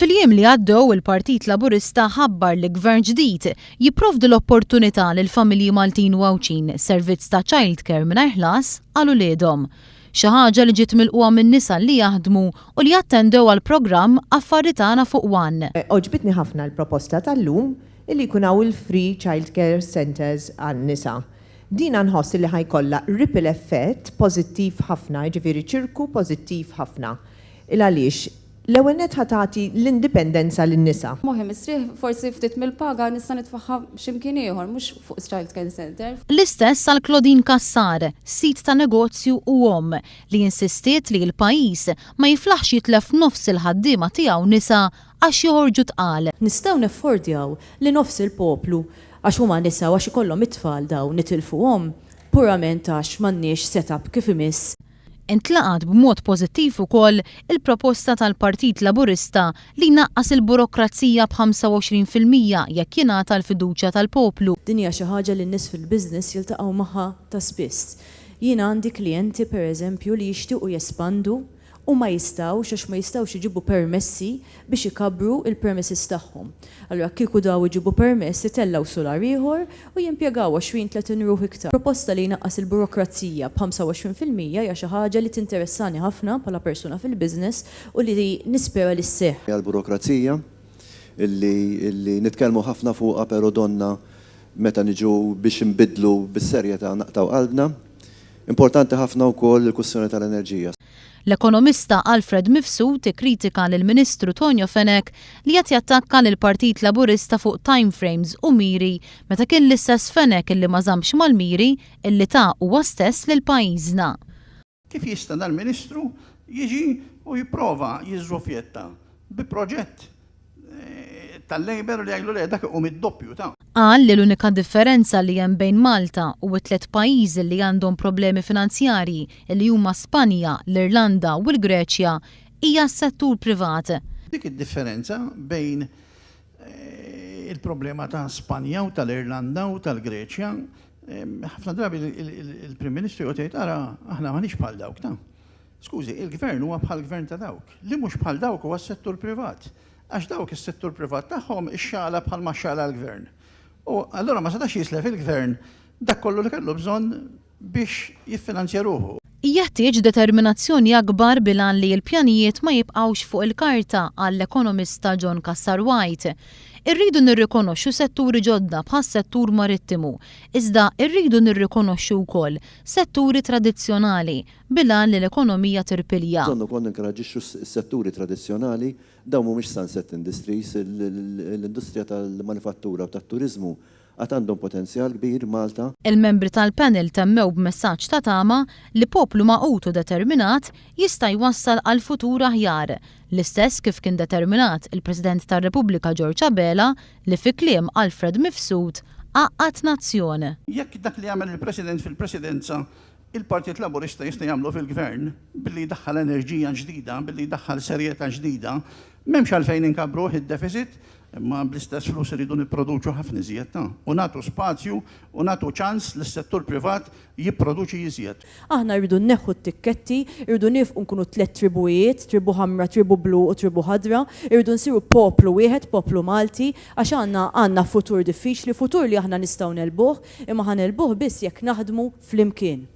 Fil-jiem li għaddew il-Partit Laburista ħabbar li gvern ġdid jipprovdi l-opportunità lil familji Maltin u Għawdxin servizz ta' childcare mingħajr ħlas għal uliedhom. Xi ħaġa li ġiet milqugħa minn nisa li jaħdmu u li attendew għall-programm Affari Tagħna fuq One. Għoġbitni ħafna l-proposta tal-lum illi jkun hawn il-free childcare centres għan-nisa. Dina nħoss illi ħa jkollha ripple effect pożittiv ħafna, jiġifieri ċirku pożittiv ħafna. Il għaliex l-ewwel nett ħa tagħti l-indipendenza lin-nisa. Moħħi mistrieħ, forsi ftit mill-paga nista' nitfagħha x'imkien ieħor, mhux fuq child care center. L-istess għal Claudine Cassar, sid ta' negozju u omm, li insistiet li l-pajjiż ma jiflaħx jitlef nofs il-ħaddiema tiegħu nisa għax joħorġu tqal. Nistgħu neffordjaw li nofs il-poplu, għax huma nisa u għax ikollhom it-tfal dawn nitilfuhom purament għax m'għandniex set-up kif imiss. Intlaqgħet b'mod pożittiv ukoll il-proposta tal-Partit Laburista li jnaqqas il-burokrazija b'25% jekk jingħata l-fiduċja tal-poplu. Din hija xi ħaġa li n-nies fil-business jiltaqgħu magħha ta' spiss. Jiena għandi klijenti, per eżempju, li jixtiequ jespandu u ma jistgħux għax ma jistgħux iġibu permessi biex ikabbru il-premises tagħhom. Allura kieku daw iġibu permess itellgħu sular ieħor u jimpjegaw 20, 30 ruħ iktar. Proposta li jnaqqas il-burokrazija b'25% hija xi ħaġa li tinteressani ħafna bħala persuna fil-business u li nispera li sseħħ. Għall-burokrazija illi illi nitkellmu ħafna fuqha però donna meta niġu biex inbiddlu bis-serjetà naqtgħu qalbna. Importanti ħafna wkoll il-kwistjoni tal-enerġija. L-ekonomista Alfred Mifsud ikkritika lill-Ministru Tonio Fenech li qed jattakka lill-Partit Laburista fuq timeframes u miri meta kien l-istess Fenech illi ma żammx mal-miri illi ta huwa stess lil pajjiżna. Kif jista' dal-Ministru jiġi u jipprova jiżżufjetta bi proġett tal-Labour li jgħidlu le dak iqum id-doppju ta'. Qal li l-unika differenza li hemm bejn Malta u t-tlett pajjiżi li għandhom problemi finanzjarji li huma Spanja, l-Irlanda u l-Greċja hija s-settur privat. Dik id-differenza bejn il-problema ta' Spanja u tal-Irlanda u tal-Greċja, ħafna drabi il-Prim Ministru joqgħod jgħid ara aħna m'aħniex bħal dawk ta'. Skużi, il-gvern huwa bħal gvern ta' dawk. Li mhux bħal dawk huwa s-settur privat. Għax dawk is-settur privat tagħhom ixxala bħal ma xxala l-gvern. U allura ma setax jislef il-gvern dak kollu li kellu bżonn biex jiffinanzja ruħu. Jeħtieġ determinazzjoni akbar bil-għan li l-pjanijiet ma jibqgħux fuq il-karta, qal l-ekonomista John Cassar White. Irridu nirrikonoxxu setturi ġodda bħas-settur marittimu, iżda rridu nirrikonoxxu wkoll setturi tradizzjonali bil-għan li l-ekonomija tirpilja. Bżonn ukoll ninkoraġġixxu s-setturi tradizzjonali, dawn mhumiex sunset industries, l-industrija tal-manifattura u tat-turiżmu għad għandhom potenzjal kbir Malta. Il-membri tal-panel temmew b'messaġġ ta' tama li poplu magħqud u determinat jista' jwassal għal futur aħjar, l-istess kif kien determinat il-President tar-Repubblika George Abela li fi kliem Alfred Mifsud għaqqad nazzjon. Jekk dak li għamel il-President fil-Presidenza Il-Partit Laburista jista' jagħmlu fil-Gvern billi jdaħħal enerġija ġdida, billi jdaħħal serjetà ġdida. M'hemmx għalfejn inkabbruh id-deficit, imma bl-istess flus irridu nipproduċu ħafna iżjed ta' u nagħtu spazju u nagħtu ċans lis-settur privat jipproduċi iżjed. Aħna rridu nneħħu t-tikketti, irridu niefqu nkunu tlett tribujiet, tribu ħamra, tribu blu u tribu ħadra, irridu nsiru poplu wieħed, poplu Malti, għax għandna għandna futur diffiċli, futur li aħna nistgħu negħlbuh, imma ħa negħlbuh biss jekk naħdmu flimkien.